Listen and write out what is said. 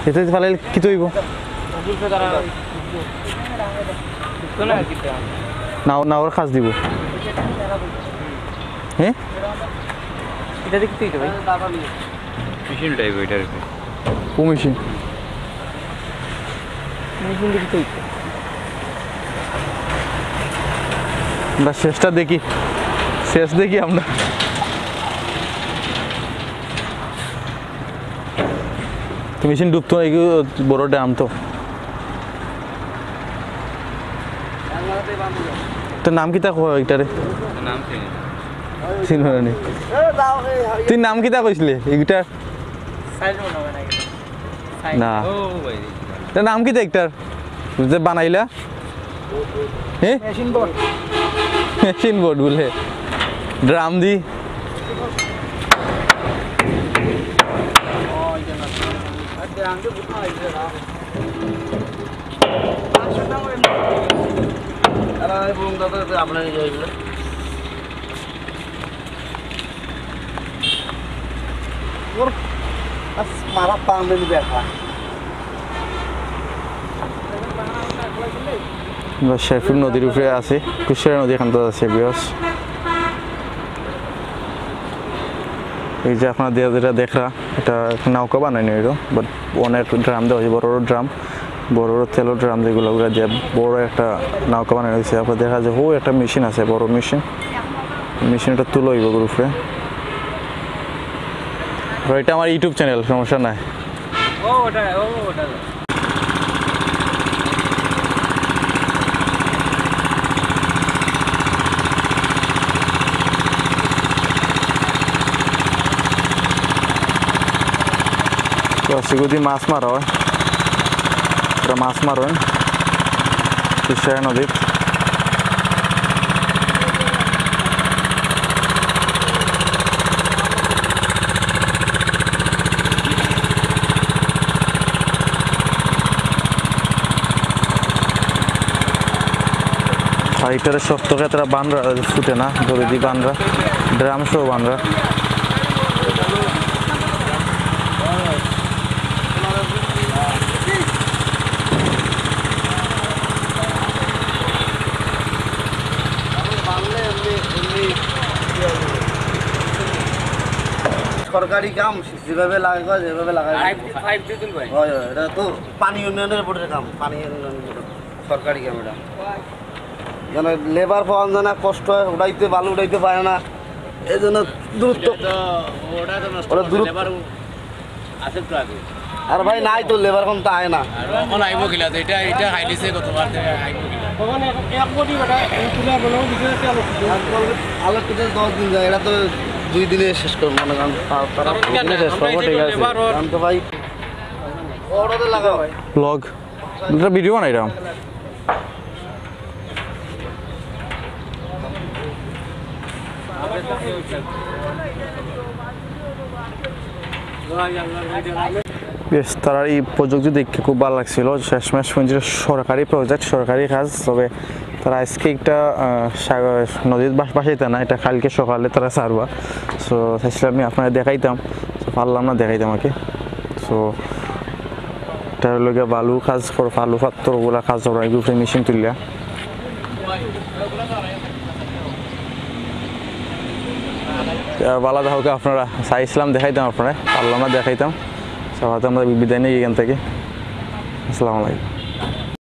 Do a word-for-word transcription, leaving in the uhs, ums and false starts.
ইটা ফালাইলে কিতা অইবো? নাও, নাওর কাজ দিবো। হ্যাঁ? ইটা দেখি তুই তো ভাই। মেশিন টাইপ ওইটার উপরে। ও মেশিন। মেশিন দেখি তুই তো। আমরা শেষটা দেখি, শেষ দেখি আমরা। তো মেশিন ডুবতো, এই বড় ড্রাম তো। তোর নাম কিতা কয় এটারে? নাম চিনি না। চিনো না নি? তুই নাম কিতা কইছিলে? এইটার? সাইজ মনে হয় না। না। ও ভাই। তোর নাম কিতা একটার? যে বানাইলা? হ্যাঁ? Machine board. মেশিন বোর্ড বলে। ড্রাম দি। ওর আস, মারা পাম বেলি দেখা। আমরা শেরপুর নদীর উপরে আছি, কুশিয়ারা নদী এখান থেকে আছে, ভিউয়ার্স। এই যে আপনারা যেটা দেখরা, এটা একটা নৌকা বানানো হইলো, বাট অনেক ড্রাম দেওয়া হয়েছে, বড় বড় ড্রাম, বড় বড় তেলের ড্রাম যেগুলো, ওগুলো দিয়ে বড় একটা নৌকা বানানো হয়েছে। আপনারা দেখা যায়, ও একটা মেশিন আছে, বড় মেশিন, মেশিনটা তুলো হইব গ্রুপে। আর এটা আমার ইউটিউব চ্যানেল, সমস্যা নাই। ও, ওটা, ও, ওটা। তো সিগুদি মাছ মারা হয়, এটা মাছ মারেন কুশিয়ারা নদীত। আর এটারে শক্ত করে তারা বানরা ফুটে না, দড়ি দিয়ে বানরা, ড্রাম সহ বানরা। সরকারি কাম, যেভাবে লাগা কয়, যেভাবে লাগা কয়। Five G, five G তুলবে। হয়, হয়, এটা তো পানি উন্নয়নের বোর্ডের কাম, পানি উন্নয়ন বোর্ড, সরকারি কাম এটা। যেন লেবার পাওয়া যায় না, কষ্ট হয়, উঠাইতে, বালু উঠাইতে পারে না, এই জন্য দূরত্ব। এটা তো, ওটা তো নষ্ট ওটা করছে, দূরত্ব। লেবার আছে তো আগে। আর ভাই, নাই তো, লেবার এখন তো আয় না। আর এখন আইব কিলা? তো এটা, এটা খাইলিছে গতবার, তো আইব কিলা? তখন এক, এক কোটি বেটা, এই তুলে বলো, বুঝে যাচ্ছে আলো। আলো তো দশ দিন যায়, এটা তো দুই দিনে শেষ করবো, মানে, কারণ তা-, তারা কারণ দুই দিনে শেষ করবো, ঠিক আছে। লেবার ওর কারণ তো ভাই, ওটা তো লাগাও ভাই। ব্লগ, একটা ভিডিও বানাইলাম। বেশ, তারা এই প্রযুক্তি দেখে খুব ভালো লাগছিল। শেষমেশ শুনছি সরকারি প্রজেক্ট, সরকারি কাজ। তবে তারা আজকে একটা, আহ, সাগর, নদীর বাস-, বাসাইতে না, এটা কালকে সকালে তারা ছাড়বা। So, চাইছিলাম আমি আপনারা দেখাইতাম, so, পারলাম না দেখাইতাম আর কি। So, এটা হলো গিয়া বালু কাজ কর, বালু পাথর ওগুলা কাজ করা, এগুলো মেশিন তুললা। আর বালা দেখো আপনারা, চাইছিলাম দেখাইতাম আপনারা, পারলাম না দেখাইতাম। So, হয়তো আমরা বিদায় নিই এখান থেকে। আসসালামু আলাইকুম।